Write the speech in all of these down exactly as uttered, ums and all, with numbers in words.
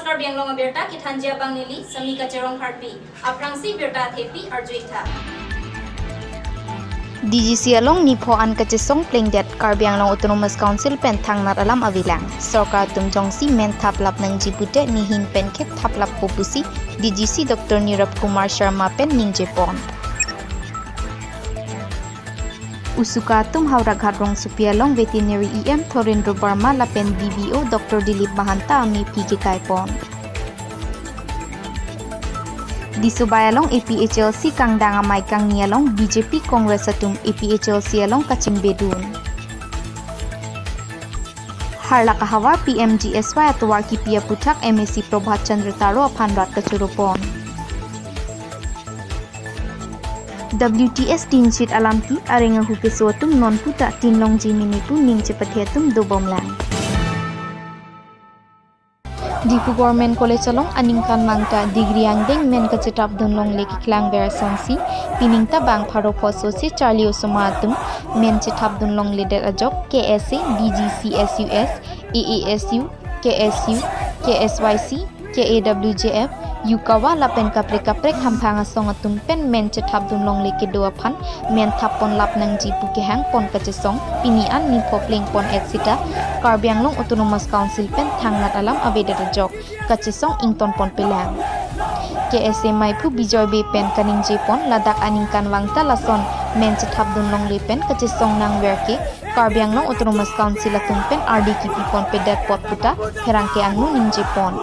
Karbi Anglong abirta kethanji abang neli Samika Cherong Kharpi. Aphrangsi birta athepi arju-ik tha. D G C along nipho an kachesong plengdet. Karbi Anglong Autonomous Council pen thangnat alam avelang. Sorkar atum jongsi men thaplap nangji pute nihin pen kep thaplappo pusi D G C Doctor Nirab Kumar Sharma pen ningjepon. Usuka atum Howraghat rongsopi along Veterinary E M Thorendra Verma lapen D V O Doctor Dilip Mahanta amephi kekaipon. Disobai along A P H L C kangdang amei kangni along B J P Congress atum A P H L C along kachingbedun. Harlak ahavar P M G S Y atovar kipi aputhak M A C Prabhat Chandra Taro aphan rat kachoropon. W T S tinsit alamti areng ahu keso atum non puta tinlongji mini pu ning chepathe atum dobomlang. Diphu Government College along aningkanvang ta degree angdeng men kachethapdun longle keklang ver asonsi, pining ta bang pharo pho sosi charli osomar atum men chethapdun longledet ajok K S A, B G C S U S, A A S U, K S U, K S Y C, K A W J F, Yukawa lapen kaprek kaprek hamphang asong atum pen men chethapdun longle kedo aphan men thappon lap nangji pu kehangpon kachesong pini an nipho plengpon-et sita Karbi Anglong Autonomous Council pen thangnat alam avedet ajok kachesong ingtonponpelang. K S A meiphu Bijoy Bey pen kaningjepon ladak aningkanvang ta lason men chethapdun longle pen kachesong nangver ke Karbi Anglong Autonomous Council atum pen ardi kipiponpedet apot puta pherangke angno ningjepon.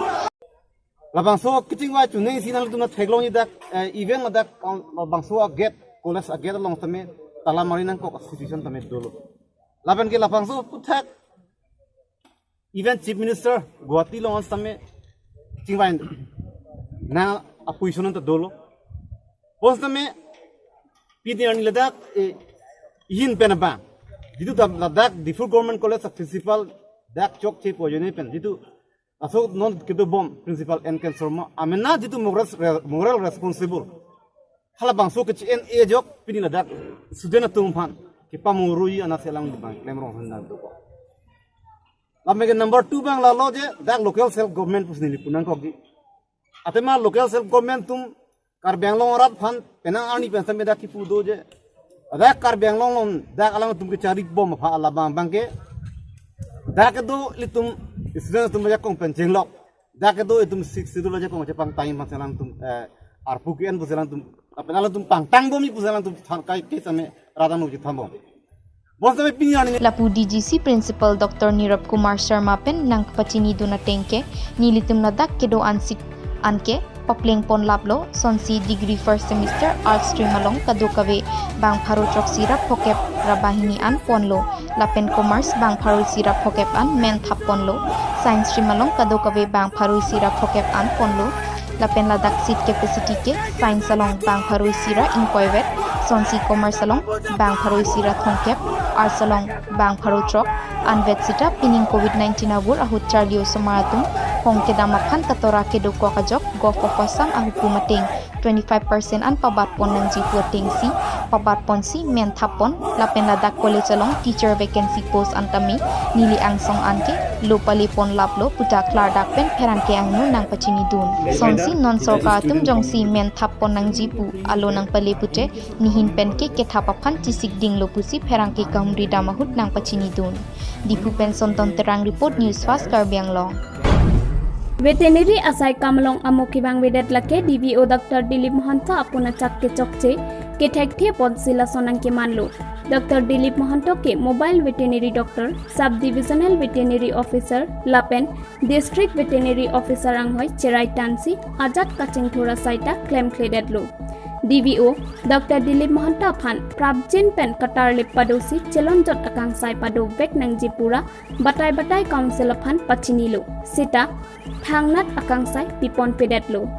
Labangso kachingvai chuning si nangtum na theklongji dak, eh, event ladak, um, labangso agate, college agate along tame tala mari nangkok situation tame dolo. Lapen ke labangso aputhak event Chief Minister Guwahati along tame chingvai nang aposition ta dolo. Bonsitame pini arni ladak, eh, ihin pen abang. Jitu dam ladak Diphu Government College a principal dak chokche pu ajoine pen. Jitu laso non kedobom principal N K Sharma amena jitu moral re-, moral responsible. Halabangso kechi-en ajok pini ladak student atum aphan kepamorui anat selang dibang klemrong hendan tu ko. Lapen ke number two abang lalo je dak local self government pusi neli pu nangkokji. Athema local self government atum Karbi Anglong arat aphan penang arni pen tame dak kipu do je. Dak Karbi Anglong along dak alangtum kecharlibom aphan labang abang ke dak kedo ilitum student atum ajakong pen chenglok. Dak kedo itum Sixth Schedule ajakong chepangtang aphan si alangtum, eh, arpu ke-en pusi alangtum, lapen alangtum pangtangbomji pusi alangtum than kai ke tame radang nuji thambom. Bonsitame pini arni lapu D G C Principal Doctor Nirab Kumar Sharma pen nangpachinidun ateng ke nelitum ladak kedo ansik anke paplengpon laplo, sonsi degree first semester arts stream along kadokave bang pharo throksi ra phokep ra banghini an ponlo, lapen commerce bang pharo isi ra phokep an men thapponlo, science stream along kadokave bang pharo isi ra phokep an ponlo, lapen ladak seat capacity ke science along bang pharo isi ra ingkoivet, sonsi commerce along bang pharo isi ra thomkep, arts along bang pharo throk, anvet sita pining covid nineteen avur ahut charli osomar atum hong kedam aphan katora kedokok ajok Govt of Assam ahukum ateng twenty-five percent an pabatpon nangji pu atengsi pabatponsi men thappon, lapen ladak college along teacher vacancy post an tame neli angsong anke lo palepon laplo puta klardak pen pherangke angno nangpachinidun. Sonsi non sorkar atum jongsi men thappon nangji pu alo nangpale pute nihin pen ke kethap aphan chisik dinglo pusi pherangke kahumri dam ahut nangpachinidun. Diphu pen Sonton Terang report, News Fast Karbi Anglong. Veterinary asai kam along amo kevangvedet lake D V O Doctor Dilip Mahanta apun achak kechokche kethekthe ponsi lason nangkemanlo. Doctor Dilip Mahanta ke mobile veterinary doctor, sub divisional veterinary officer lapen district veterinary officer anghoi cherai tansi ajat kachingthur asai ta klemkledetlo. D V O Doctor Dilip Mahanta aphan prapjin pen katarlip padosi chelonjot akangsai padovek nangji pu ra batai batai council aphan pachinilo. Sita thangnat akangsai piponpedetlo.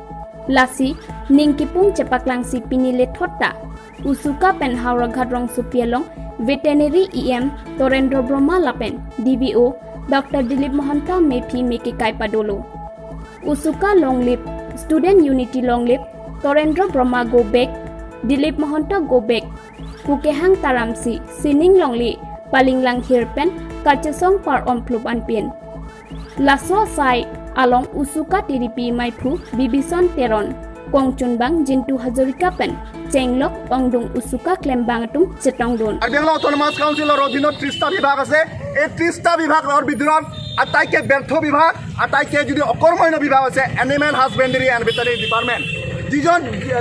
Lasi ning kipung chepaklangsi pini lethot ta Usuka pen Howraghat rongsopi along Veterinary E M Torendra Brahma lapen D V O Doctor Dilip Mahanta mephi mekekai padolo. Usuka longlip, Student Unity longlip, Torendra Brahma go back, Dilip Mahanta go back pu kehang taramsi sining longle palinglang hirpen kachesong par-om phlup anpin. Laso asai along USUCA T D P maiphu Bibison Teron, kongchunbang Jintu Hazarika pen chenglok ongdung USUCA klembang atum chetongdun. Karbi Anglong Autonomous Council-or অধীনত ত্ৰিশটা বিভাগ আছে। এই ত্ৰিশটা বিভাগৰ ভিতৰত আটাইতকৈ ব্যৰ্থ বিভাগ, আটাইতকৈ যদি অকৰ্মণ্য বিভাগ আছে animal husbandry and veterinary department. যিজন, এ,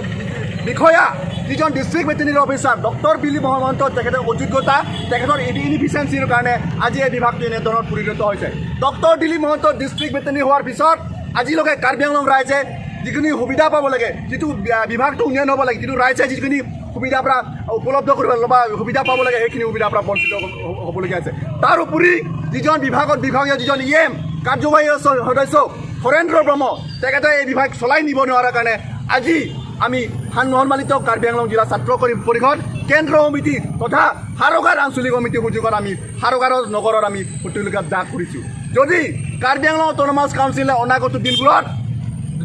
বিষয়া, যিজন district veterinary officer doctor Dilip Mahanta, তেখেতৰ অযোগ্যতা, তেখেতৰ ইন-, ইনএফিচিয়েঞ্চিৰ কাৰণে আজি এই বিভাগটো এনেধৰণৰ পৰিণত হৈছে। ডক্টৰ দিলীপ মহন্ত ডিষ্ট্ৰিক্ট ভেটেৰিনেৰী হোৱাৰ পিছত আজিলৈকে কাৰ্বি আংলং ৰাইজে যিখিনি সুবিধা পাব লাগে, যিটো বি-, বিভাগটো উন্নয়ন হ'ব লাগে, যিটো ৰাইজে যিখিনি সুবিধাৰ পৰা উপলব্ধ কৰিব লাগে বা সুবিধা পাব লাগে, সেইখিনি সুবিধাৰ পৰা বঞ্চিত হ'ব, হ'ব, হ'বলগীয়া হৈছে। তাৰ উপৰি যিজন বিভাগত বিভাগীয় যিজন ই এম কাৰ্যবাহী স-, সদস্য হৰেন্দ্ৰ ব্ৰহ্ম, তেখেতে এই বিভাগ চলাই নিব নোৱাৰাৰ কাৰণে আজি আমি সন্মানিত কাৰ্বি আংলং জিলা ছাত্ৰ কৰি-, পৰিষদ কেন্দ্ৰ সমিতি তথা হাৰৌঘাট আঞ্চলিক সমিতিৰ সুযোগত আমি হাৰৌঘাট নগৰত আমি প্ৰতিবাদ জাহ কৰিছো। যদি কাৰ্বি আংলং অট'নমাছ কাউন্সিলে অনাগত দিনবোৰত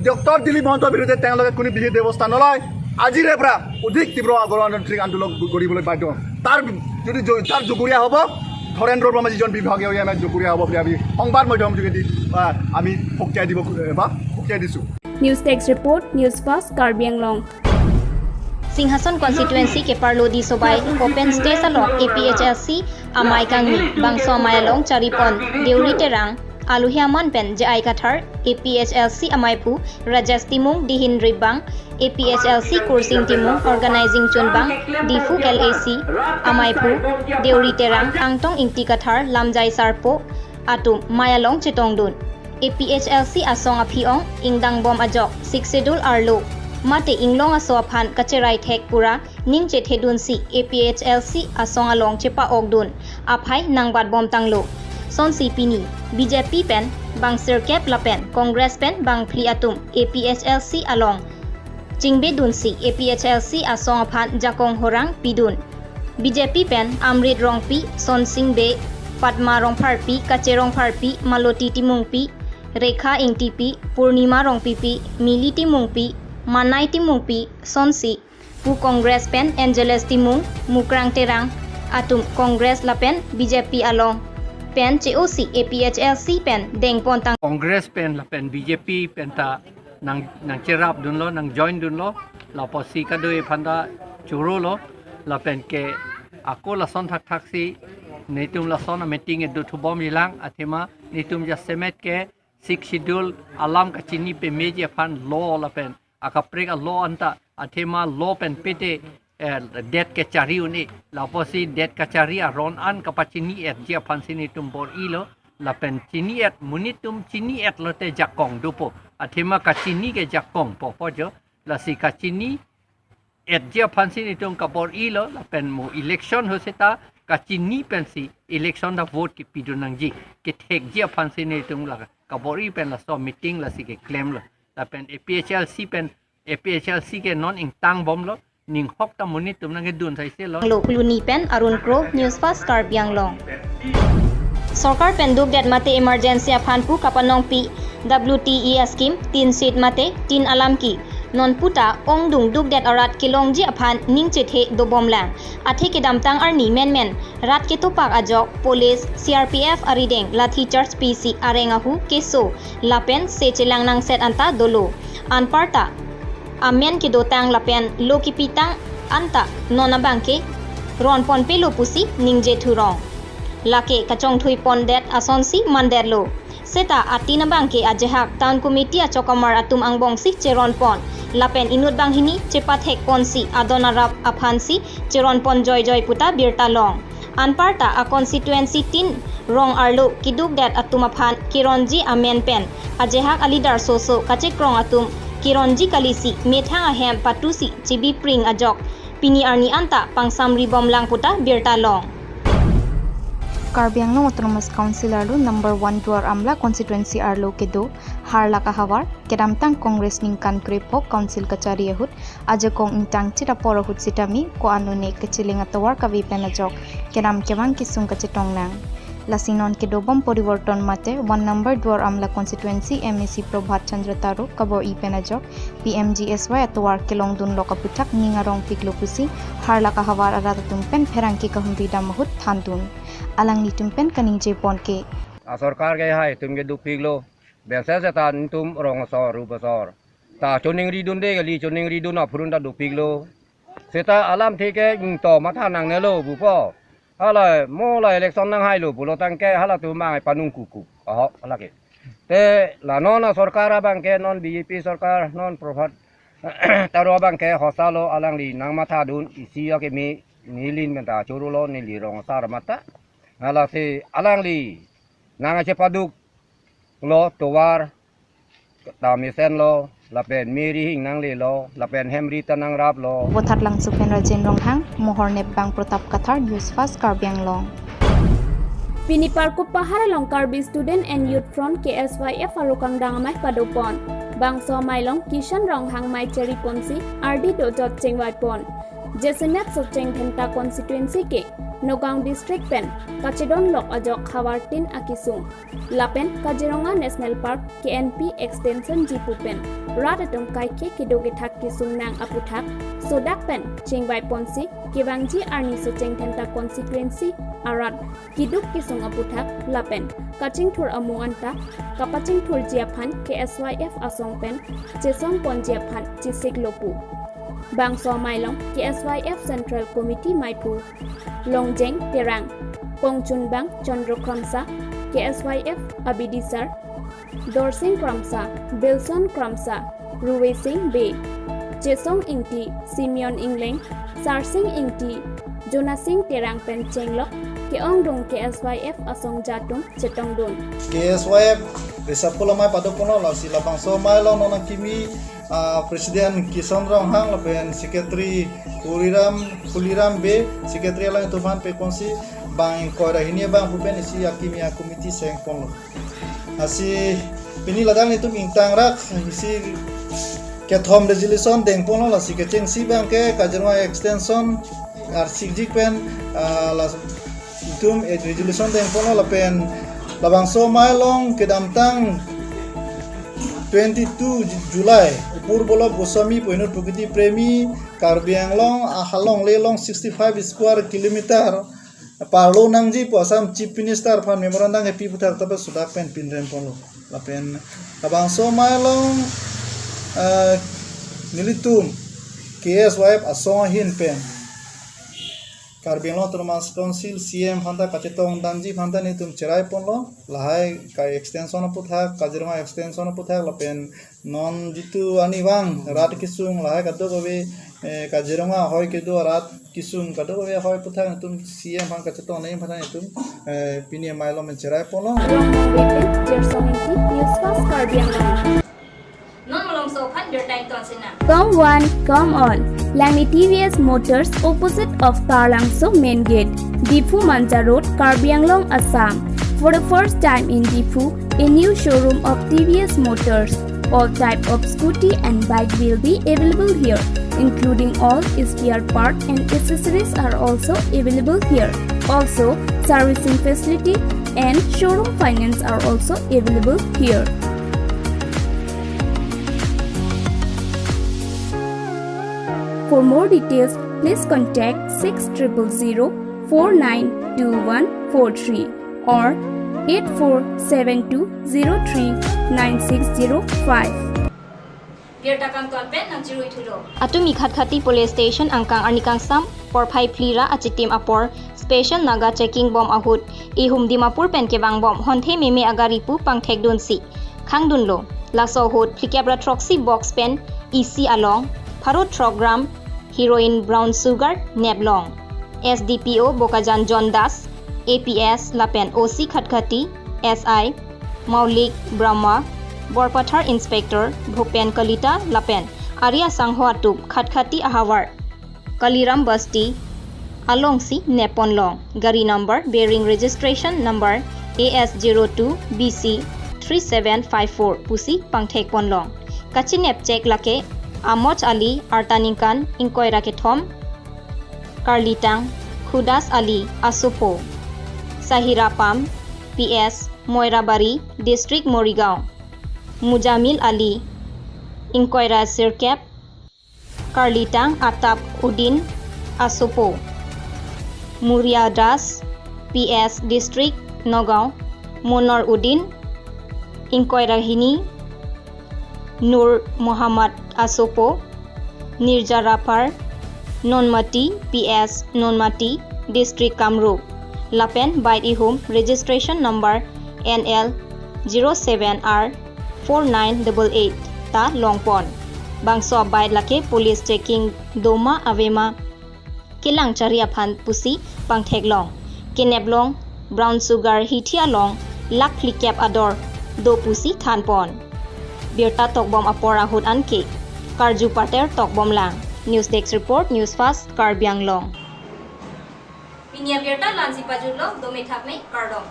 ডক্টৰ দিলীপ মহন্তৰ বিৰুদ্ধে তেওঁলোকে কোনো বিহিত ব্যৱস্থা নলয়, আজিৰে পৰা অধিক তীব্ৰ গণ-, গণতান্ত্ৰিক আন্দোলন কৰিবলৈ বাধ্য হ'ম। তাৰ যদি জ-, তাৰ জগৰীয়া হ'ব, হৰেন্দ্ৰ ব্ৰহ্মা যিজন বিভাগীয় ই এম এ জগৰীয়া হ'ব বুলি আমি সংবাদ মাধ্যমৰ যোগেদি, আহ, আমি সকীয়াই দিব, আহ, বা সকীয়াই দিছো। News Desk Report, News Fast, Karbi Anglong. Singhason constituency keparlo Disobai open stage along A P H L C amei kangni, bangso amei along charipon Deuri Terang, Aluhi Aman pen J I Kathar, A P H L C ameiphu Rajesh Timung, Dihin Ribang, A P H L C Kursing Timung, organizing chunbang Diphu L A C ameiphu Deuri Terang, Angtong Ingti Kathar, Lamjai Sarpo atum mei along chetongdun. A P H L C asong aphi-ong ingdangbom ajok Sixth Schedule arlo mate inglong aso aphan kacherai thek pura ning chethedunsi A P H L C asong along chepa-okdun aphai nangbatbom tanglo. Sonsi pini B J P pen bang sirkep lapen Congress pen bang phli atum A P H L C along chingbedunsi A P H L C asong aphan jakong horang pidun. B J P pen Amrit Rongpi, Sonsing Bey, Padma Rongpharpi, Kache Rongpharpi, Maloti Timungpi, Rekha Ingtipi, Purnima Rongpipi, Mili Timungpi, Manai Timungpi, Sonsi pu Congress pen Angeles Timung, Mukrang Terang atum Congress lapen B J P along pen che-osi A P H L C pen dengpon tang. Congress pen lapen B J P pen ta nang, nangcherapdunlo, nangjoindunlo, lapusi kadokave aphan ta chorolo, lapen ke ako lason thakthaksi netum lason ameeting kedo thubomjilang, athema netum jasemet ke Sixth Schedule alam kachini pameji aphan law lapen akaprek a-law anta, athema law pen pete, eh, det kachari un-e, lapusi det kachari aron an kapachini-etji aphansi netum bor-ilo, lapen chini-et, monit atum chini-etlote jakong dopo, athema kachini ke jakong popo jo, lasi kachini-etji aphansi netum kabor-ilo, lapen mo election ho seta kachini pensi election ta vote kepidun nangji, kethekji aphansi netum la kabor-i pen laso meeting lasi keklemlo. Lapen A P H L C pen, A P H L C ke non ingtangbomlo, ninghok ta monit atum nangkedun saiselo. Lo Luni pen Arun Kro, News Fast Karbi Anglong. Sorkar pen dukdet mate emergency aphan pu kapanongpi W T E scheme tin seat mate tin alam ke nonputa ongdung dukdet arat kelongji aphan ning chethe dobomlang. Athe kedamtang arni menmen rat ketopak ajok police, C R P F arideng lathi charge pisi areng ahu keso lapen se chelang nangset anta dolo. Anparta amen kedotang lapen lo kepitang anta non abangke ronponpelo pusi ningje thurong. Lake kachongthuipondet asonsi mandetlo. Seta atin abangke ajahak town committee achokamar atum angbongsi cheronpon lapen inut banghini chepathekponsi adon arap aphansi cheronpon joijoi puta birta long. Anparta a constituency tin rong arlo kedukdet atum aphan keronji amen pen ajahak a-leader soso kachekrong atum keronji kalisi methang ahem patusi chibipring ajok pini arni anta pangsamribomlang puta birta long. Karbi Anglong Autonomous Council arlo number one Duar Amla constituency arlo kedo Harlak ahavar kedamtang Congress ningkan krepho council kachari ahut ajakong ingtangchit apor ahut sitame ko-an un-e kachiling atovar kave pen ajok kedam kevang kesung kachetong nang. Lasi non kedobom poriborton mate one number Duar Amla constituency M A C Prabhat Chandra Taro kabor-i pen ajok P M G S Y atovar kelongdunlok aputhak ning arongpiklo pusi Harlak ahavar arat atum pen pherangke kahumri dam ahut thandun. Alanglitum pen kaningjepon ke. A sorkar ke hai tum ke dukpiklo. Bense seta netum rong asor, rup asor ta choningridunde kali, choningridun aphrun ta dopiklo. Seta alamthe ke ingto matha nangnelo pupo. Hala mo la election nanghailo pulo tangke halatum mang panung kuku. Oho, hala ke. Te la non asorkar abang ke, non B J P sorkar, non Prabhat Taro abang ke hosalo, alangli nangmathadun, isi akimi neli pen ta chorolo, neli rong asar mata. Hala si alangli nangchepaduk lo tovar ta mesenlo, lapen meri hing nanglelo, lapen hemri ta nangraplo. Vothatlangso pen Rajen Ronghang, Mohor Nepbang Protap Kathar, News Fast Karbi Anglong. Pini Parkup Pahar along Karbi Student and Youth Front, K S Y F arukangdang amei padopon. Bangso amei along Kishan Ronghang mei cheriponsi ardi dojot chingvaipon. Jasemet Socheng Dhenta constituency ke Nagaon district pen kachedonlok ajok havartin akisung. Lapen Kaziranga National Park, K N P extension jipu pen rat atum kaike kedo kethak kesung nang aputhak sodak pen chingvaiponsi kevangji arni Socheng Dhenta constituency arat keduk kesung aputhak lapen kachingthur amung anta kapachingthurji aphan K S Y F asong pen chesongponji aphan chesiklo pu. Bangso amei along K S Y F Central Committee meiphu Longjeng Terang, Pongchunbang Chandra Kramsa, K S Y F abidisar Dorsing Kramsa, Bilson Kramsa, Ruwesing Bey, Chesong Ingti, Simeon Ingleng, Sarsing Ingti, Jonasing Terang pen chenglok ke-ongdung K S Y F asongja atum chetongdun. K S Y F risapul amei padoponlo, lasi labangso amei along non akimi, ah, President Kishan Ronghang lapen Secretary Kuliram, Kuliram Bey, Secretary alangtum aphan pekonsi bang ingkoi ra hini abang pu pen isi akimi a-committee sengponlo. Lasi pini ladak netum ingtangrak isi kethom resolution dengponlo, lasi kechengsi abang ke Kaziranga extension arsikjik pen, ah, lasi netum, eh, resolution dengponlo lapen labangso amei along kedamtang twenty-two July, Upur Bolop Goswami, Poinur Prakriti Premi, Karbi Anglong ahalongle along sixty-five square kilometer parlo nangji pu Assam Chief Minister aphan memorandum kepi aputhak ta sodak pen pinremponlo. Lapen labangso amei along, eh, nelitum K S Y F asong ahin pen Karbi Anglong Autonomous Council C M aphan ta kachetongdamji aphan ta netum cheraiponlo. Lahai ka extension aputhak, Kaziranga extension aputhak, lapen non jitu arnivang rat kesung lahai kadokave, eh, Kaziranga ahoi kedo rat kesung kadokave ahoi aputhak netum C M aphan kachetong nangji aphan netum, eh, pini amei along cheraiponlo. Rongmongve pen Chersong Ingti, News Fast Karbi Anglong. Non malomso aphan birta ington sinang. Come one, come all. Langni T V S Motors opposite of Taralangso main gate, Diphu Manja Road, Karbi Anglong, Assam. For the first time in Diphu, a new showroom of T V S Motors. All type of scooty and bike will be available here, including all spare part and accessories are also available here. Also, servicing facility and showroom finance are also available here. For more details, please contact six triple zero four nine two one four three or eight four seven two zero three nine six zero five. Birta kangton pen nangchirui thulo. Atumi Khatkhati Police Station angkang arni kangsam porphai phli ra achitim apor Special Naga Checking Bom ahut ihum Dimapur pen kevangbom honthe meme agari pu pangthekdunsi khangdunlo. Laso ahut phlikep ra throksi box pen isi along pharo throk gram heroin brown sugar neplong. S D P O Bokajan John Das, A P S lapen O C Khatkhati, S I Maulik Brahma, Borpathar Inspector Bhupen Kalita lapen ari asangho atum Khatkhati ahavar Kaliram Basti alongsi nepponlong. Gari number bearing registration number A S zero two B C three seven five four pusi pangthekponlong. Kachinep chek lake Amoch Ali, arta ningkan ingkoi ra kethom, Karlitang, Khudas Ali, asopo, Sahira Pam, P S, Moirabari, District Morigaon, Mujamil Ali, ingkoi ra sirkep, Karlitang Atab Udin, asopo, Muria Das, P S, District Nagaon, Monor Udin, Ingkoi ra hini Nur Muhammad asopo, Nirja Raphar, Nonmati, P S Nonmati, District Kamrup. Lapen bike ihum registration number N L zero seven R four nine double eight ta longpon. Bangso bike lake police checking doma avema kelang chari aphan pusi pangtheklong. Keneplong brown sugar hithi along lakh phlikep ador do pusi thanpon. Birta tokbom apor ahut anke karju pater tokbomlang. News Desk Report, News Fast, Karbi Anglong. Pini abirta la-ansi pajutlo, dome thakme, kardom.